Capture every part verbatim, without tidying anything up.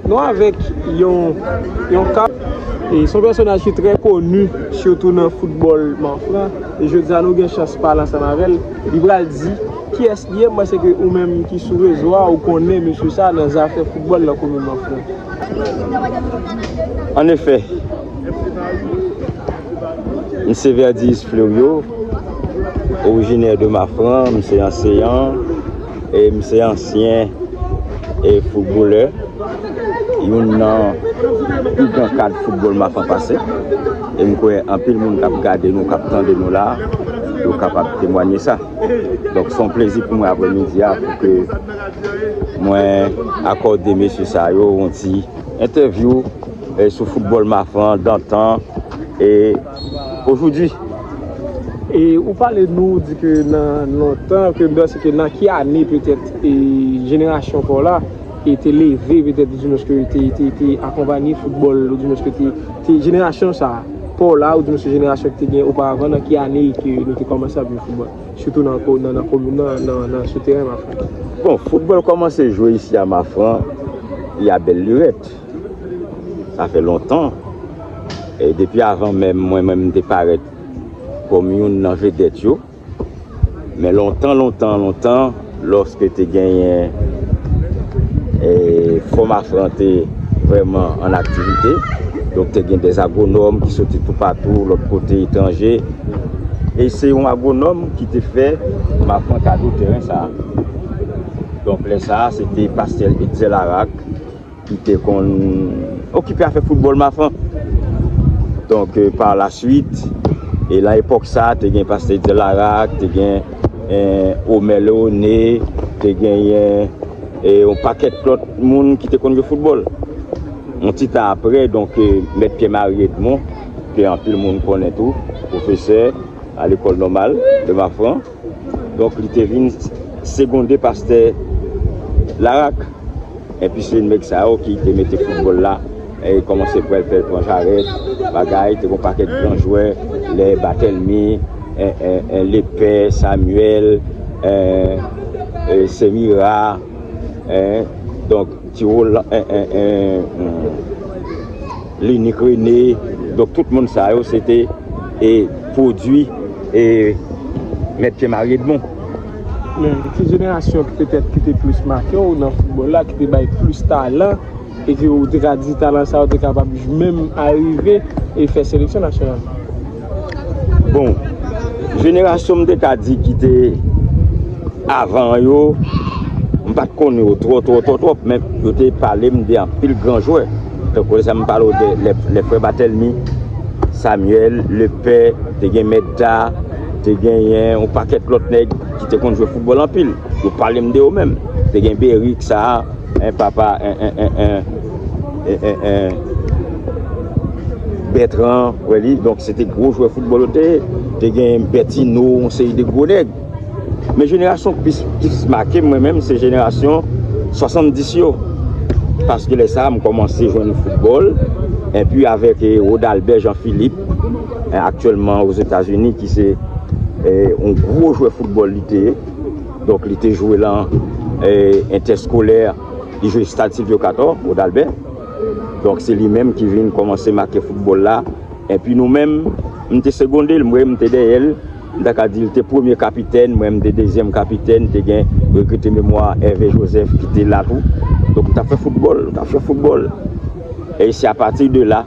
Nou avèk yon, yon ka. E se yon pèsonaj ki trè koni, sitou nan foutbòl Mafran. E jodi a, nou gen chans pale ansanm avè l. Li pral di kiyès li ye. M panse ke ou menm ki sou rezo a, ou konnen mesye sa nan zafè foutbòl nan komin Mafran. Anefè, m se Verdis Fleuriot, orijinè de Mafran, m se anseyan e m se ansyen e foutbolè, youn nan pi gran kad foutbòl Mafran pase. E m kwè anpil moun k ap gade nou, k ap tande nou la, yo kapab temwanye sa. Donk, se yon plezi pou mwen aprèmidi a pou ke mwen akòde mesye sa yo yon ti entèvyou eh, sou foutbòl Mafran, dantan e ojoudwi. E ou pale nou, ou di ke nan lontan, ke m panse ke nan ki ane petèt e jenerasyon pa w la e te leve, petèt oudimwens ke te, te, te akonpanye foutbòl, oudimwens ke te, te jenerasyon sa a, pa w la, oudimwens jenerasyon ki te gen oparavan, nan ki ane ke nou te kòmanse ap jwe foutbòl, sitou nan, nan, nan komin nan, nan, nan sou teren Mafran? Bon, foutbòl kòmanse jwe isi a Mafran, il y a belle lurette. Sa fè lontan. E depi avan menm mwen menm m te parèt kòm youn nan vedèt yo. Men lontan, lontan, lontan, lòske te genyen e fò Mafran te vrèman an aktivite. Donk te gen dè agwonòm ki soti toupatou, lòt kote etranje. E se yon agwonòm ki te fè Mafran kado teren sa a. Donk lè sa a, se te pastè Etzer Laraque ki te konn okipe afè foutbòl Mafran. Donk, eh, pa la swit, e nan epòk sa, te gen pastè Etzer Laraque, te gen eh, Omer Léoné, te genyen eh, yon pakèt lòt moun ki te konn jwe foutbòl. Yon ti tan apre, donk, eh, mèt Pierre Marie Edmond, ke anpil moun konnen tou, pwofesè a lekòl nòmal de Mafran. Donk, li te vin segonde pastè Laraque. Enpi se nèg sa yo ki te mete foutbòl la, e kòmanse pral fè l pran jarèt, bagay, te gen yon pakèt gran jwè, lè Barthélemy, en, en, en, Lepè, Samuel, en, e, Semira, en, donk, Ti Roland, en, en, en, hmm, Linique René, donk tout moun sa yo, se te e pwodui e mèt Pierre Marie Edmond. Men ki jenerasyon ki petèt ki te plis make w nan foutbòl la, ki te bay plis talan, e ke ou te ka di talan sa yo te kapab menm arive e fè seleksyon nasyonal? Bon, jenerasyon m te ka di ki te avan yo, m pa t konn yo twò, twò, twò, twò, men yo te pale m de anpil gran jwè. Tankou lè sa m pale w de lè, lè frè Barthélemy, Samuel, Lepè, te gen Mèt Da, te genyen yon pakèt lòt nèg ki te konn jwe foutbòl anpil. Yo pale m de yo menm. Te gen Beric sa, en, papa, en, en, en, en, en, en, en, Bertrand, wè li. Donk, se te gwo jwè foutbòl yo te ye. Te gen Bertino, yon seri de gwo nèg. Men jenerasyon k plis, plis make m, mwen menm, se jenerasyon swasanndis yo. Paske lè sa a, m kòmanse jwenn foutbòl. Enpi avèk, eh, Rodalbert Jean Philippe, eh, aktyèlman Ozetazini, ki se, eh, yon gwo jwè foutbòl li te ye. Donk, li te jwe lan, eh, entèskolè, li jwe Stade Sylvio Cator, Rodalbert. Donk, se li menm ki vin kòmanse make foutbòl la. Enpi nou menm, m te segonde l, mwen, m te dèyè l. M ta ka di l te premye kapitèn, mwen, m te dezyèm kapitèn, te gen regrete memwa Hervé Joseph ki te la tou. Donk, m t ap fè foutbòl, m t ap fè foutbòl. E se apati de la,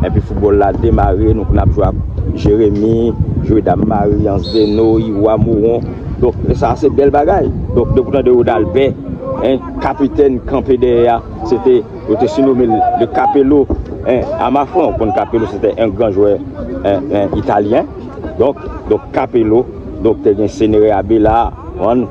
enpi foutbòl la demare, nou konn ap jwe ak Jeremi, Jwe Dam Mari, Ansdeno, Iwa, Mowon. Donk, sa se bèl bagay. Donk, depi w tande Rodalbert, en, kapitèn kanpe dèyè a, se te, yo te sinome l le Capello, en, a Mafran. Ou konn Capello, se te en gran jwè, en, en, italyen. Donk, donk Capello, donk te gen Senere Abela, konprann?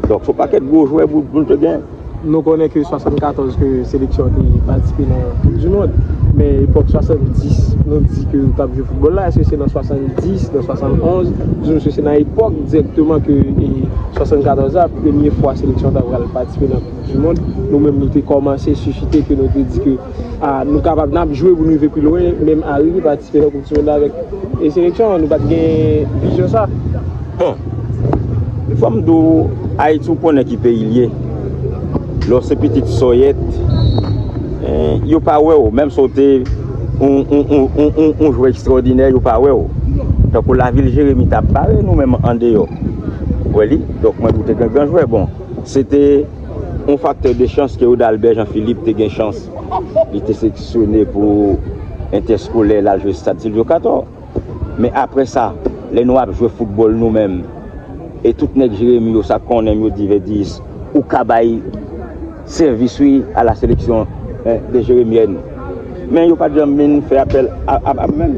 Donk, se yon pakèt gwo jwè pou, pou nou te gen. Nou konnen ke swasannkatòz ke seleksyon an te patisipe nan Koup di Mond, men epòk swasanndis, nou di ke nou t ap jwe foutbòl la, èske se nan swasanndis, nan swasannonz, oubyen èske se nan epòk dirèkteman ke, e, swasannkatòz la, premye fwa seleksyon an ta pral patisipe nan Koup di Mond, nou menm nou te kòmanse sisite ke nou te di ke, a, nou kapab, n ap jwe pou nou rive pi lwen, menm arive patisipe nan Koup di Mond la avèk, e, seleksyon an, nou pa t gen vizyon sa. Bon, fò m di w, Ayiti, ou konnen ki peyi l ye. Lè w se pitit sòyèt, en, yo pa wè w, menm si w te yon, yon, yon, yon, yon, yon jwè ekstraòdinè, yo pa wè w. Tankou lavil Jeremi t ap bare nou menm andeyò. Ou wè li? Donk, mwen di w te gen gran jwè. Bon, se te yon faktè de chans ke Odalbè Jean Philippe te gen chans. Li te seleksyone pou entèskolè, l al jwe Stad Sylvio Cator. Men apre sa, lè nou ap jwe foutbòl nou menm, e tout nèg Jeremi yo, sa konnen m yo di Verdis, ou ka bay sèvis, wi, a la sélection, eh, de Jérémienne. Men yo pa t janm vin fè apèl a, a, a m menm.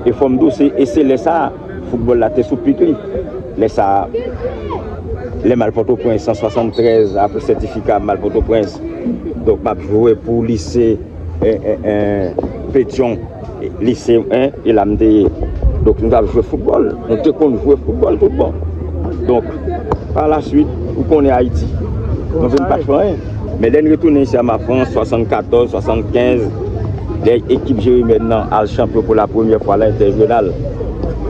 E fò m di w, se, e se lè sa a, foutbòl la te sou pik li. Lè sa a, lè m al Pòtoprens, an swasanntrèz, apre sètifika, m al Pòtoprens. Donk, m ap jwe pou lise, eh, eh, eh, Petyon. Lise, en, e la m te ye. Donk, nou t ap jwe foutbòl. Nou te konn jwe foutbòl tout bon. Donk, pa la swit, ou konnen Ayiti. Nou vin pa t fè anyen. Men lè n retounen isi a Mafran, swasannkatòz, swasankenz, lè ekip Jeremi nan al chanpyon pou la premyè fwa la entèrejyonal.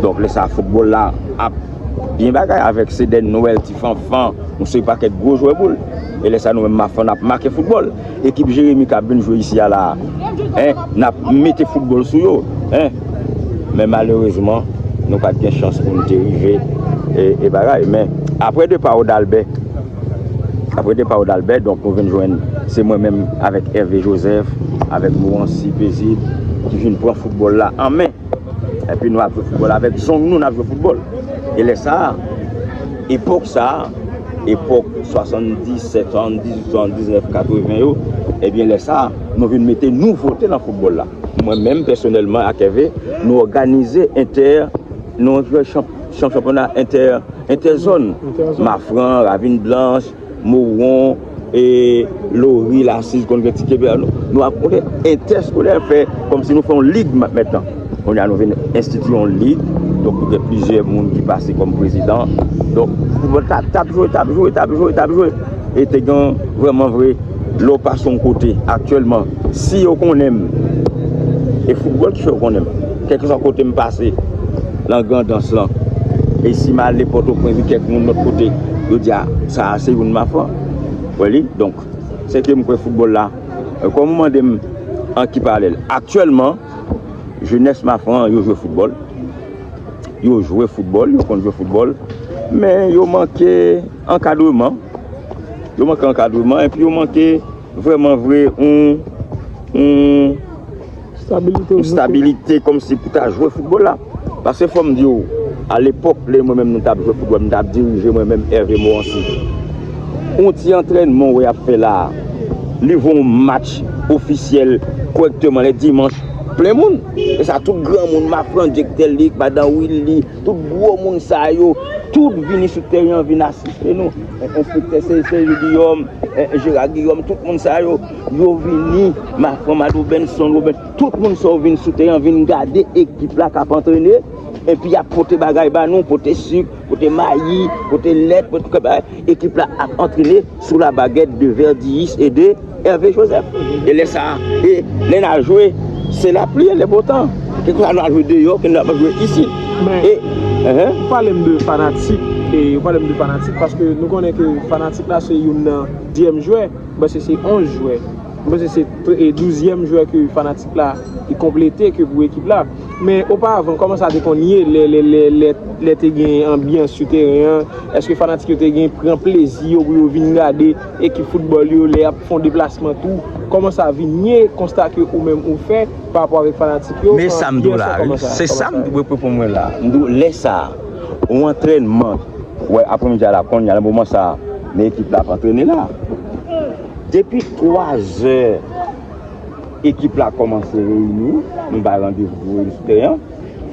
Donk, lè sa a, foutbòl la ap byen bagay avèk Sedèn Nwèl, Ti Fanfan, yon seri pakèt gwo jwè boul. E lè sa a, nou menm Mafran, n ap make foutbòl. Ekip Jeremi k ap vin jwe isi a la, en, n ap mete foutbòl sou yo, en. Men malerezman, nou pa t gen chans pou n te rive e, e bagay. Men apre depa Odalbè, apre depa Odalbè, donk, nou vin jwenn, se mwen menm avèk Hervé Joseph, avèk Morancy Paisible, ki vin pran foutbòl la an men. Epi nou ap jwe foutbòl avèk zong nou, n ap jwe foutbòl. E lè sa a, epòk sa a, epòk swasanndisèt, swasanndizuit, swasanndiznèf, katreven yo, ebyen lè sa a, nou vin mete nouvote nan foutbòl la. Mwen menm, pèsonèlman, ak Hervé, nou òganize entè, nou jwe chanp-, chanp-, chanpyona entè, entèzòn. Entèzòn. Mafran, Ravin Blanch, Mowon, e Lori, Lasiz, konn gen ti kenbe a, nou, nou ap monte entèskolè, fè kòmsi nou fè yon lig ma-, mentnan. Kounye a nou vin enstitiye yon lig, donk nou gen plizyè moun ki pase kòm prezidan. Donk, foutbòl t ap, t ap jwe, t ap jwe, t ap jwe, t ap jwe. E te gen vrèman vre, lè w pase yon kote, aktyèlman, si yo konnen m, e foutbòl ki fè yo konnen m. Kèlkeswa kote m pase, nan Grandans lan, e si m ale Pòtoprens, kèk moun lòt kote, yo di, "A, sa a se youn Mafran." Wè li, donk, se ke m kwè foutbòl la, e, kòm ou mande m an ki palèl, aktyèlman, jenès Mafran an, yo jwe foutbòl. Yo jwe foutbòl, yo konn jwe foutbòl, men yo manke ankadreman. Yo manke ankadreman, epi yo manke vrèman vre yon, yon, yon stabilite kòmsi pou ta jwe foutbòl la. Paske fò m di w, alepòk, lè mwen menm nou t ap jwe foutbòl, m t ap dirije mwen menm Hervé Morancy. Yon ti antrènman w wè y ap fè la a, li voye yon match ofisyèl kòrèkteman lè dimanch, plen moun. E sa, tout granmoun, Mafran, direktè lig, madan Willy, tout gwo moun sa yo, tout vini sou teren an, vin asiste nou. En-, enspektè Serge Guillaume, en-, Gérard Guillaume, tout moun sa yo, yo vini, Mafran, Mado Benson, Robert, tout moun sa yo vin sou teren an, vin gade ekip la k ap antrene. Epi y ap pote bagay ba nou, pote sik, pote mayi, pote lèt, pote tout bagay. Ekip la ap antrene sou la baguette de Verdis e de Hervé Joseph. E lè sa a, e lè n al jwe, se lapli e le bon tan. Kèlkeswa nou al jwe deyò, ke nou al jwe isit. Men, e, enhen. Ou pale m de fanatik, e ou pale m de fanatik, paske nou konnen ke fanatik la se youn nan dizyèm jwè, m panse se onz jwè. M panse se tre-, e douzyèm jwè ke fanatik la, e konplete ke pou ekip la. Men oparavan, kòman sa te konn ye lè, lè, lè, lè, lè te gen anbyans sou teren an? Èske fanatik yo te gen pran plezi yo pou yo vin gade ekip foutbòl yo lè y ap fè yon deplasman tou? Kòman sa vin ye konsta ke ou menm ou fè pa rapò avèk fanatik yo? Men sa m di w la, wi. Se sa m reponn mwen la. M di w, lè sa a, yon antrènman, wè, aprèmidi a la, kounye a, nan moman sa a, men ekip la ap antrene la. Depi twa zè, ekip la kòmanse reyini, nou bay randevou pou reyini sou teren an.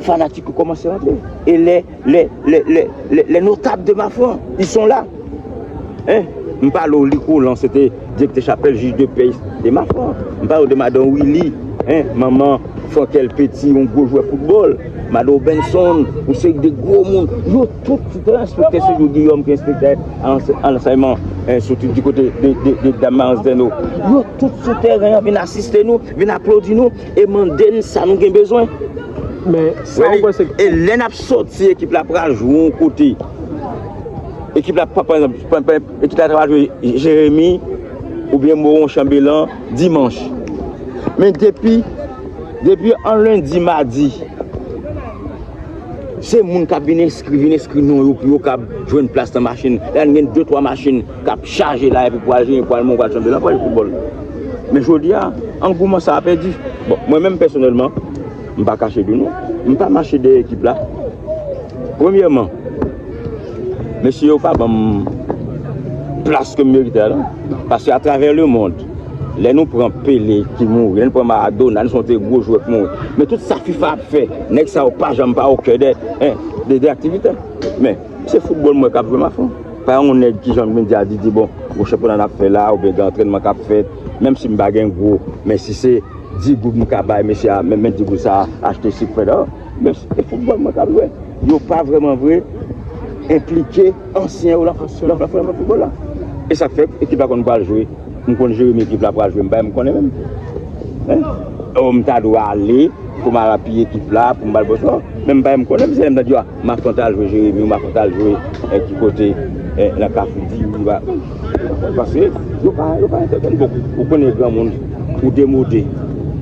Fanatik yo kòmanse rantre. E les, les, les, les, les, les notables de Mafran, ils sont là. Hein? M pale w Li Kolan, se te direktè chapèl, jij de pè de Mafran. M pale w de madan Willy, hein, manman Frankel Petit, yon gwo jwè foutbòl. Madan Benson, yon seri de gwo moun. Yo tout sou teren, enspektè Sejou Guillaume, ki enspektè ansèyman, eh, soti di kote de, de, de Dam Marans Dèno. Yo tout sou teren an vin asiste nou, vin aplodi nou e mande n sa nou gen bezwen. Men sa ou panse? E lè n ap soti, ekip la pral jwe yon kote. Ekip la, pa, pa egzanp, pa, pa, ekip la pral jwe Jeremi oubyen Mowon Chanbelan dimanch. Men depi, depi an lendi, madi, se moun k ap vin enskri, vin enskri non yo pou yo kab jwenn plas nan machin. La n gen de, twa machin k ap chaje la epi pou Alje, pou Alman, pou al chanbe la, pou al foutbòl. Men jodi a, angouman sa a pèdi. Bon, mwen menm pèsonèlman, m pa kache di nou, m pa mache dèyè ekip la. Premyèman, mesye yo pa ban m plas ke m merite a, non. Paske atravè lemond, lè nou pran Pele ki mouri, lè nou pran Maradona, nou se yon gwo jwè ki mouri. Men tout sa fifa ap fè, nèg sa yo pa janm pa okè de, en, de, de aktivite. Men, se foutbòl m wè k ap jwe, m a fon. Pa yon nèg ki jan m vin di a di, di, bon, gwo chanpyona n ap fè la, oubyen gen antrènman k ap fèt, menm si m pa gen gwo, men si se di goud m ka bay mesye a, men, men di goud sa a, achte sik fè dayò. Men e foutbòl mwen k ap jwe. Yo pa vrèman vre enplike ansyen yo nan, nan, nan, nan foutbòl la. E sa k fè ekip la konn pral jwe. M konn Jeremi ekip la pral jwe, m pa menm konnen menm. Hein? O, m ta dwe ale pou m al apiye ekip la, pou m ba l bòs la. Men m pa menm konnen, se lè m ta di, a, Mafran t al jwe Jeremi, Mafran t al jwe, eh, ki kote, eh, nan Kafou Di, wi, ba, paske yo pa, yo pa entèveni. Bon, ou konnen granmoun, ou demode,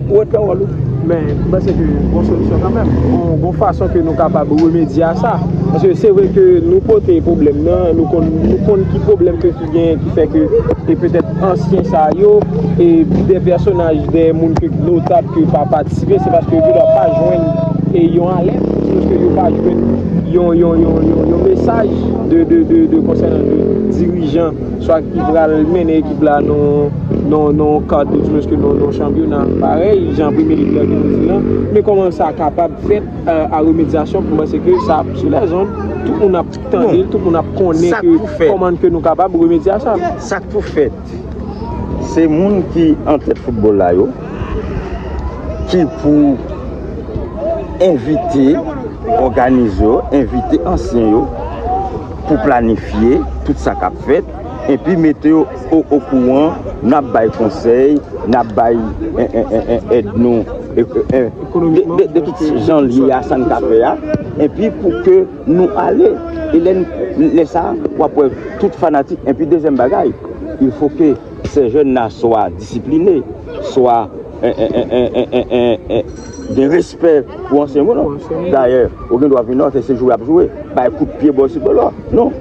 ou ret nan wòl ou. Men, m panse ke gon solisyon kanmenm. Gon, gon fason ke nou kapab remedye a sa. Paske se vre ke nou pote pwoblèm nan, nou konn, nou konn ki pwoblèm ke ki gen, ki fè ke, e petèt ansyen sa yo, e de pèsonaj, de moun ke notab ke pa patisipe, se paske yo gendwa pa jwenn, e yon alèt, se paske yo pa jwenn yon, yon, yon, yon, yon mesaj de, de, de, de konsènan de dirijan, swa ki pral mennen ekip la nan, nan, nan kad, oudimwens ke nan, nan chanpyona, parèy, jan Premye Lig la gen di lan. Men kòman sa kapab fèt, euh, a remedyasyon, pou mwen, se ke sa ap sou lèzonn, tout moun ap tande l, tout moun ap konnen ke kòman ke nou kapab remedye a sa. Sa k pou fèt, se moun ki an tèt foutbòl la yo, ki pou envite, òganize yo, envite ansyen yo pou planifye tout sa k ap fèt, epi mete yo o, okouran, n ap bay konsèy, n ap bay, en, en, en, en, èd nou, e, e, en, de, de, de tout jan l ye a, sa n ka fè a, epi pou ke nou ale. E lè n, lè sa a, w ap wè tout fanatik. Epi dezyèm bagay, il faut que ces jeunes là soient disciplinés, soient, en, en, en, gen respè pou ansyen moun, non. Dayè, ou gen dwa vin la, se jwe ap jwe, bay kout pye bò si bò la. Non.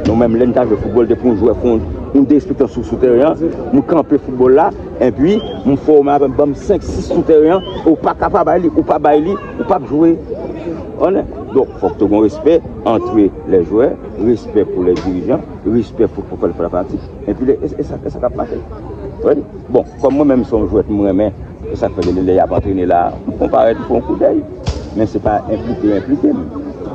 Nou menm, lè n ta jwe foutbòl, depi yon jwè fè yon, yon derespektan sou, sou teren an, nou kanpe foutbòl la, epi m fè w, ban m senk, sis sou teren an, ou pa ka pa bay li, ou pa bay li, ou p ap jwe. Konnen? Donk, fòk te gen respè entre les joueurs, respè pou les dirijan, respè pou, pou fè, fè la fanatik. Epi, e, e sa, e sa k ap mache. Bon, kòm mwen menm se yon jwèt m renmen, e sa k fè lè, lè y ap antrene la, m konn parèt m fè yon koudèy. Men se pa enplike yo enplike m.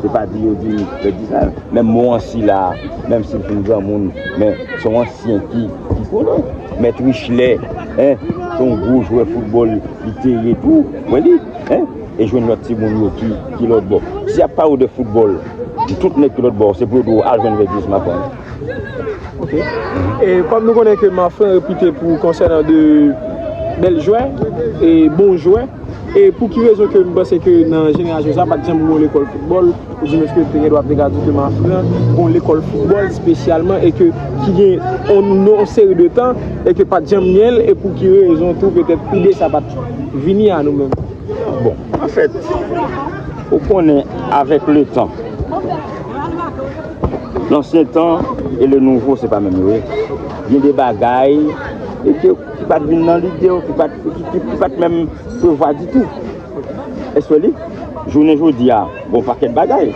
Se pa di yo di m fè di sa. Menm Morancy la, menm si l fin granmoun, men se yon ansyen ki, ki konnen. Mèt Richlè, en, se yon gwo jwè foutbòl, li te ye tou, wè li, en, e jwenn lòt timoun yo ki, ki lòt bò. Si y ap pale w de foutbòl, tout nèg ki lòt bò, se pou yo di w al jwenn Vègis Mafran. Ok. E kòm nou konnen ke Mafran repite pou konsènan de bèl jwè e bon jwè, e pou ki rezon ke m panse ke nan jenerasyon sa pa t janm gen yon lekòl foutbòl, oudimwens ke te gen dwa te ka di ke Mafran gen yon lekòl foutbòl espesyalman e ke ki gen yon, yon seri de tan e ke pa t janm gen l, e pou ki rezon tou petèt ide sa pa t vini a nou menm? Bon, anfèt, ou konnen, avèk letan, lansyen tan e le nouvo, se pa menm yo ye. Gen de bagay e ke, ki pa t vin nan lide yo, ki pa t, ki, ki, ki pa t menm prevwa ditou. Èske li? Jounen jodi a, gon pakèt bagay.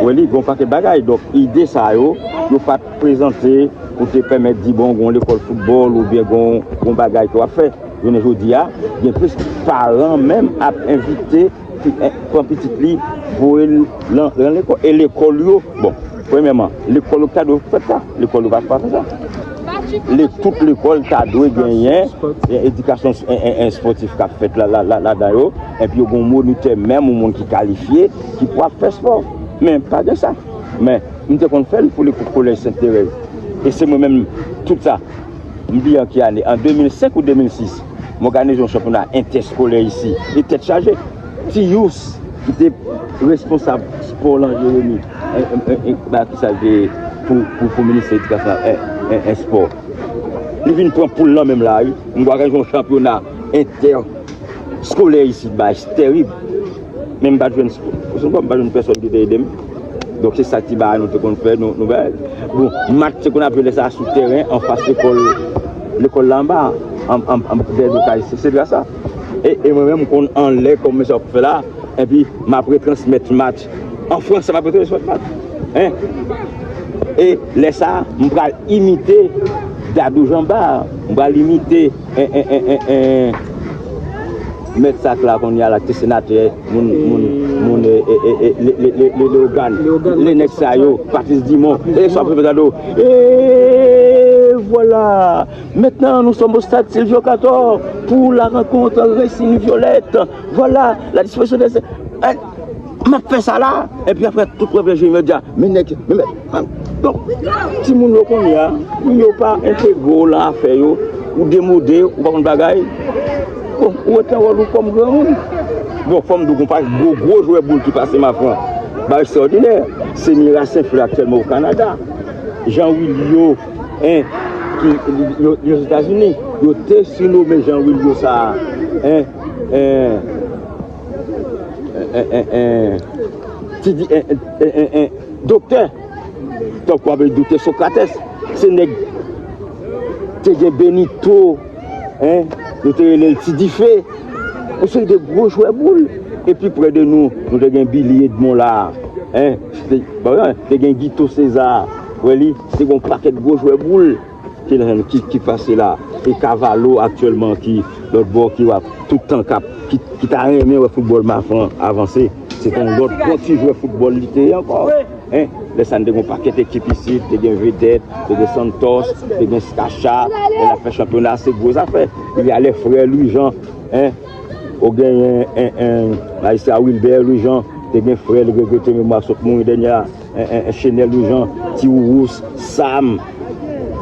Wi, li, gon pakèt bagay. Donk, ide sa yo, yo pa t prezante pou te pèmèt di, bon, gon lekòl foutbòl oubyen gon, gon bagay ke w ap fè. Jounen jodi a, gen plis paran menm ap envite pi-, eh, pran pitit li, voye l lan, lan lekòl. E lekòl yo, bon, premyèman, lekòl yo ki ta dwe fè sa, lekòl yo pa, pa fè sa. Le, tout lekòl ta dwe genyen, eh, edikasyon, eh, eh, eh, espòtif k ap fèt la, la, la, ladan yo, epi yo gen yon monitè menm, yon moun ki kalifye, ki pou ap fè espò. Men, pa gen sa. Men, m te konn fè l pou lekòl kolèj Sent Terèz. E se mwen menm, tout sa. M bliye an ki ane, an de mil senk ou de mil sis, m òganize yon chanpyona entèskolè isi, e tèt chaje. Ti Yous, ki te responsab spò lan Jeremi, en, en, en, en, ba, ki sa te pou, pou, pou ministè edikasyon, en, en, en, spò. Li vin pran poul nan men m la, wi. M kwè gen yon chanpyona entèskolè isit, bagay terib. Men m pa t jwenn sponsò, m pa t jwenn pèsòn ki te ede m. Donk, se sa ti bagay nou te konn fè, nou, nou bagay. Bon, match se konn ap jwe lè sa a sou tèren, anfas lekòl, lekòl la anba, an, an, an, dèyè do kay, se, se gra sa. E, e mwen menm, m konn anlè kòm mesye ap fè la, epi m ap retransmèt match. An fransè, m ap retransmèt match. Hein? E lè sa a, m pral imite Dadou Jean Bart, m pral imite, en, en, en, en, en, mèt sa k la kounye a la, ki te senatè, moun, moun, moun, e, e, e, e, le, le, le, le, Leogane. Leogane, lè nèg sa yo, Patrice Dumont, e sa, Dadou. Et voilà! Maintenant, nous sommes au stade Sylvio Cator pour la rencontre Racing Violette. Voilà, la disposition des, hein, m ap fè sa la, epi apre tout wè vle jwe imedya. Men nèg, men, men, donk, timoun yo kounye a, yo pa entegre w lan afè yo, ou demode, ou pa konn bagay. Bon, ou ret nan wòl ou kòm granmoun. Bon, fò m di w gon pakèt gwo, gwo jwè boul ki pase Mafran. Bagay ekstraòdinè. Se Mira Senflè aktyèlman o Kanada. Jean Wilio, en, ki, yo, yo Ozetazini. Yo te sinonmen Jean Wilio sa a, en, en, en, en, en, ti di, en, en, en, en, doktè. Tankou ap doute Socrates, se nèg te gen Benito, en, nou te rele l Ti Dife. Yon seri de gwo jwè boul. Epi prè de nou, nou te gen Billy Edmond la, en, se te, bon, te gen Guito César, wè li, se te gen yon pakèt gwo jwè boul ki, ki, ki pase la. E Cavallo aktyèlman ki lòt bò ki w ap tout tan k ap, ki, ki ta renmen wè foutbòl Mafran avanse. Se te yon lòt bon ti jwè foutbòl li te ye ankò. Hein? Lè sa n te gen yon pakèt ekip isit, te gen Vedèt, te gen Santos, te gen Skacha, lè l ap fè chanpyona, se gwo zafè. Epi a lè frè Louis Jean, hein? Ou genyen, en, en, majistra Wilbert Louis Jean, te gen frè l regrete memwa sot mouri dènyè a, en, en, en, Chenèl Louis Jean, Ti Wourous, Sam,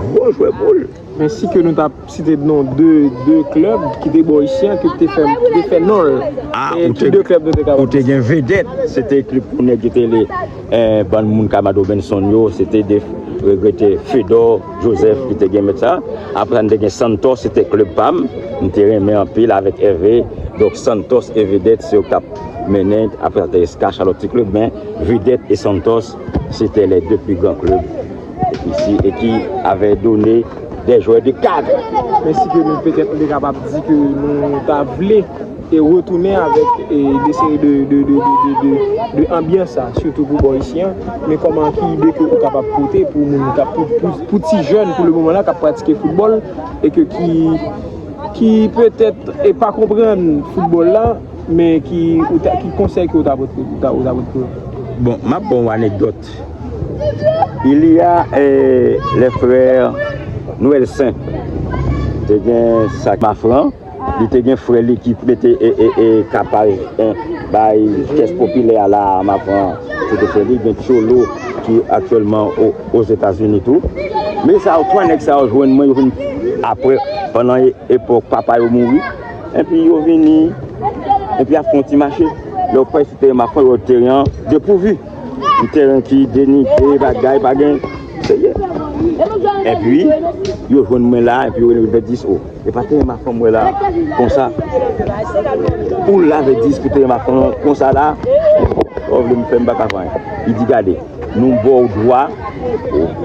gwo jwè boul. Men si ke nou t ap site non de, de klèb ki te bò isi an, ki te fè, ki te fè non l. Ah, e ou ki te, de klèb nou te kapab, ou te gen Vedèt, se te klèb pou nèg ki te le, eh, bann moun Kamado Benson yo, se te de regrete Fedor Joseph ki te gen mèt sa. Apre sa, n te gen Santos, se te klèb pa m, m te renmen anpil avèk Hervé. Donk, Santos e Vedèt, se yo k t ap mennen, apre sa, te Escach, lòt ti klèb, men Vedèt e Santos, se te les deux plus grands clubs ici et qui avaient donné des joueurs de cadre. Men si ke nou petèt nou te kapab di ke nou ta vle e retounen avèk, e, de seri de, de, de anbyans sa, sitou pou bò isi an. Men kòman, ki ide ke ou kapab pote pou moun k ap, pou, pou, pou ti jèn, pou le moman la, k ap pratike foutbòl, e ke ki, ki petèt, e pa konprann foutbòl la, men ki, ou ta, ki konsèy ke ou ta pote, ou ta, ou ta pote pou yo? Bon, m ap ba w yon anekdòt. Il y a, eh, les frères Noël Saint. Te gen sa Mafran, li te gen frè li ki mete, e, e, e, kapaj, en, bay kès popilè a la, Mafran. Se te frè li, gen Cholo ki aktyèlman o, Ozetazini tou. Men sa yo, twa nèg sa yo jwenn mwen, yo vin apre, pandan e, epòk papa yo mouri. Epi yo vini, epi ap fè yon ti mache. Lè yo parèt sou teren Mafran, yo wè teren an depouvi. Yon teren ki denigre, bagay, pa gen serye. Epi, yo jwenn mwen la, epi yo rele m vè dis, o, e pa teren Mafran m wè la, konsa. Pou l la vè dis pou teren Mafran konsa la, ou vle m fè m pa ka fè anyen. Li di, gade, nou ba w dwa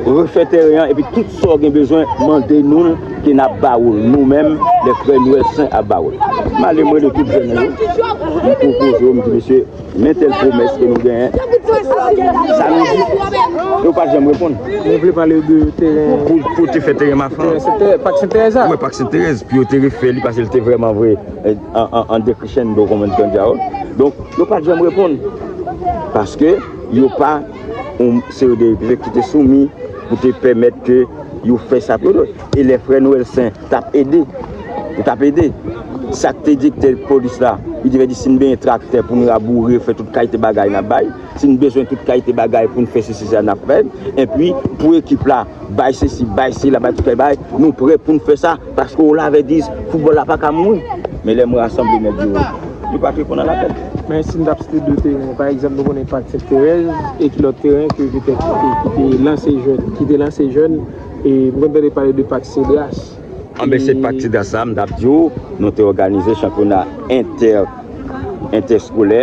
refè teren an, epi tout sa w gen bezwen, mande nou l, ke n ap ba ou l. Nou menm, lè frè Nwèl Sen ap ba ou l. M ale, m rele tout jèn yo, m pwopoze yo, m di, mesye, men tèl pwomès ke nou genyen. Samdi, yo pa t janm reponn. Nou vle pale de teren. Pou, pou te fè teren Mafran. Teren Sentè-, Pak Senterèz la. Wi, Pak Senterèz, pou yo te refè li, paske l te vrèman vre, eh, an, an, an decrescendo, kòm yo di kandja yo. Donk, yo pa t janm reponn. Paske yo pa yon seri de direktiv ki te soumi pou te pèmèt ke yo fè sa pou yo. E lè frè Nwèl Sen t ap ede, li t ap ede. Sa k te direktè polis la, li te fè di, si n benyen traktè pou n raboure, fè tout kalite bagay n ap bay. Si n bezwen tout kalite bagay pou n fè sesi, sa n ap fè. Epi, pou ekip la, bay sesi, bay sela, bay tout kalite bagay, nou prè pou n fè sa, paske w la vè dis, foutbòl la pa ka mouri. Men lè m rasanble nèg yo, yo pa t reponn a lapèl. Men si n t ap site de teren, pa egzanp, nou konnen Pak Senterèz, e ki lòt teren ke petèt ki te, ki te lanse jèn, ki te lanse jèn, e m konn tande pale de Pak Cedras. Anben, se pa aksidan sa, m t ap di w, nou te òganize chanpyona entè, entèskolè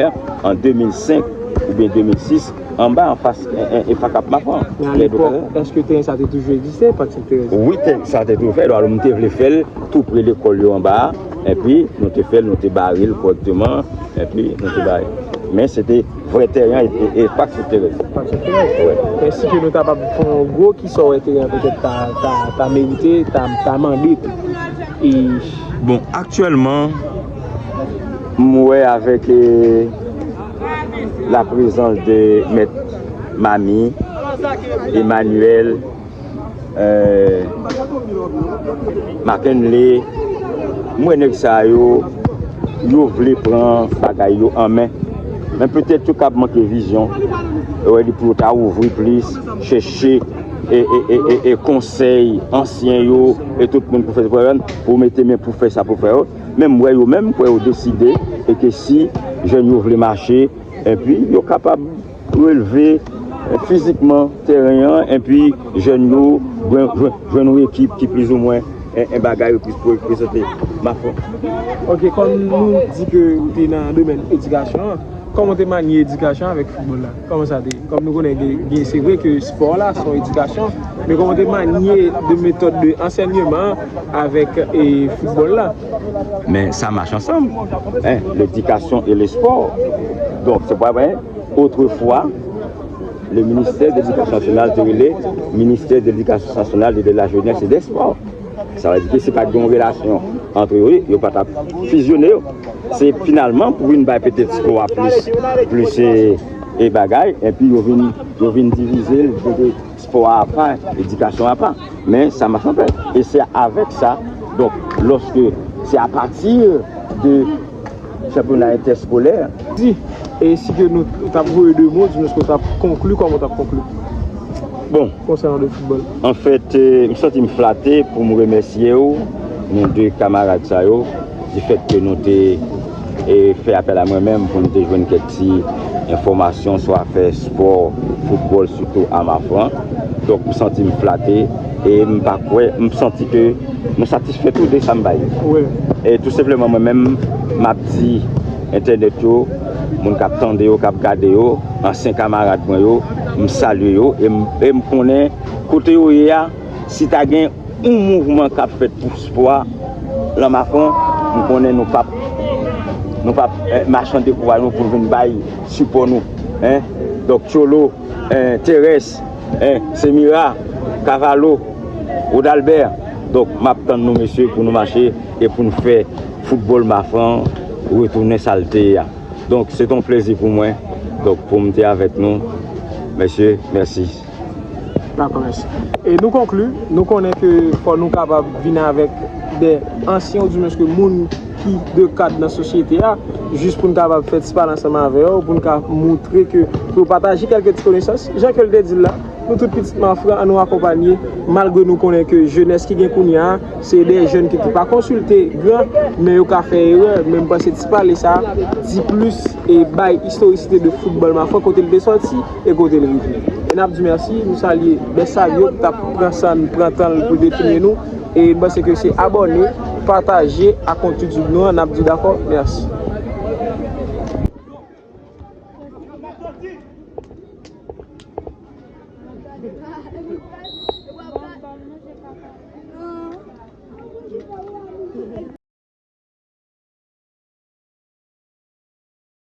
an de mil senk oubyen de mil sis, anba, anfas, en, en, en, Fakap Mafran. Men alepòk, èske teren sa te toujou egziste, Pak Sent Terèz? Wi, teren sa te toujou fèt, alò, m te vle fè l tou pre lekòl yo anba a, enpi nou te fè l, nou te bare l kòrèkteman, enpi nou te bare. Men se te vrè teren e, e, e Pak Sent Terèz. Pak Sent Terèz. Wi. Èske nou kapab fè yon gwo ki sa w wè teren an petèt ta, ta, ta merite, ta, ta mande tou? E bon, aktyèlman, m wè avèk, eh, la prezans de mèt Mami, Emmanuel, eh, Mackenley, m wè nèg sa yo, yo vle pran bagay yo an men. Men petèt yo kab manke vizyon. Yo wè li pou yo ta ouvri plis, chèche e, e, e, e, e konsèy ansyen yo e tout moun pou fè, pou mete men pou fè sa pou fè yo. Men m wè yo menm, m kwè yo deside e ke si jèn yo vle mache, enpi yo kapab releve, eh, fizikman teren an, enpi jèn yo jwenn, jwenn, jwenn yon ekip ki plizoumwen en, en bagay yo plis pou reprezante Mafran. Ok, kòm nou di ke ou te nan domèn edikasyon an, kòman w te manye edikasyon avèk foutbòl la? Kòman sa te ye? Kòm nou konnen gen, gen, se vre ke spò la se yon edikasyon, men kòman w te manye de metòd de ansèyman avèk, eh, foutbòl la? Men sa mache ansanm, hein, l'éducation et le sport. Donk, se pa vre, autrefois, le ministère de l'Éducation nationale te rele ministère de l'Éducation nationale et de la jeunesse et des sports. Sa vle di ke se pa t gen yon relasyon ant yo, yo pa t ap fizyone yo. Se finalman pou vin bay petèt spò a plis, plis, e, e bagay, enpi yo vin, yo vin divize l, mete spò a apa, edikasyon apa. Men sa mache anpè. E se avèk sa, donk, lòske se apati de chanpyona entèskolè. Di, e si ke nou t ap voye de mo, di nou si w t ap konkli, kòman w t ap konkli? Bon. Konsènan de foutbòl. Anfèt, eh, m santi m flate pou m remèsye w, nou de kamarad sa yo, difèt ke nou te, eh, fè apèl a mwen menm pou m te jwenn kèk ti enfòmasyon sou afè spò, foutbòl, sitou a Mafran. Donk, m santi m flate e m pa kwè, m santi ke nou satisfè tou de sa m bay. Wi. E tou senpleman, mwen menm, m ap di entènèt yo, moun k ap tande yo, k ap gade yo, ansyen kamarad mwen yo, m salye yo e m, e m konnen kote yo ye a, si ta gen yon mouvman k ap fèt pou spò a lan Mafran, m konnen nou p ap, nou p ap, eh, mache an dekourajman pou nou vin bay sipò nou, hein. Donk, Tcholo, eh, Terès, eh, Semira, Cavallo, Rodalbert. Donk, m ap tann nou, mesye, pou nou mache e pou nou fè foutbòl Mafran retounen sa l te ye a. Donk, se te yon plezi pou mwen, donk, pou m te avèk nou. Mesye, mèsi. Dakò, mèsi. E nou konkli, nou konnen ke fò nou kapab vin avèk de ansyen, oudimwens ke moun ki de kad nan sosyete a, jis pou n kapab fè ti pale ansanm avè yo, pou n ka montre ke, pou yo pataje kèlke ti konesans. Jan ke l te di l la, nou tout pitit Mafran, ann nou akonpanye, malgre nou konnen ke jenès ki gen kounye a, se de jèn ki, ki pa konsilte gran, men yo ka fè erè, men m panse ti pale sa, di plis e bay istorisite de foutbòl Mafran, kote l te sòti e kote l rive. E n ap di mèsi, nou salye Bèsavyo ki t ap pran san, pran tan l pou l te filme nou, e m panse ke se abòne, pataje ak kont YouTube nou an, n ap di dakò, mèsi.